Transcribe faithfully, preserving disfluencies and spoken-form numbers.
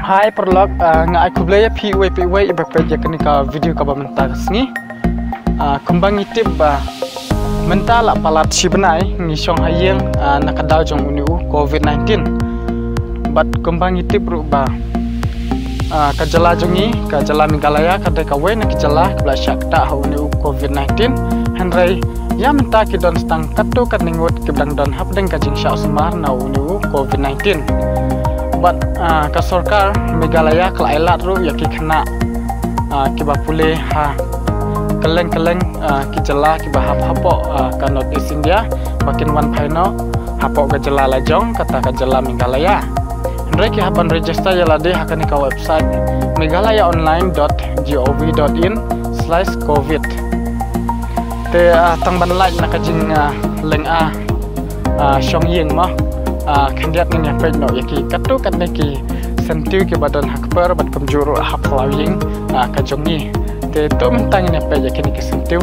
Hi paralok, ah, nga ai khublei ïa phi uwei pa uwei iba peit ïa kane ka video kaba mynta ka sngi. Ah, kumba ngi tip ba mynta la palat shi bnai ngi shong ha ïing, ah, na ka daw jong une u covid nineteen. Bad kumba ngi tip ruh ba, ah, ka jylla jong ngi, ka jylla Meghalaya ka dei kawei na ki jylla kaba la shah ktah ha une u covid nineteen. Hynrei ïa mynta ki don tang katto katne ngut kiba dang don hapdeng ka jingshah sumar na une u covid nineteen. Bad, ah, ka sorkar Meghalaya ka la ai lad ruh ïa ki khynnah, ah, kiba pule ha kylleng kylleng, ah, ki jylla kiba hap hapoh, ah, ka North East India ba kin wan phai noh hapoh ka jylla la jong, kata ka jylla Meghalaya. Hynrei ki hap ban register ïa lade ha kane ka website meghalaya online dot gov dot in slash covid. Te, ah, tang ban lait na ka jing, ah, leng, ah, ah, shong ïing mo, ah, khyndiat ngin ïa peit noh ïa ki katto katne ki syntiew kiba don ha kper bad kumjuh ruh ha phyllaw ïing, ah, ka jong ngi. Te to mynta ngin ïa peit ïa kine ki syntiew.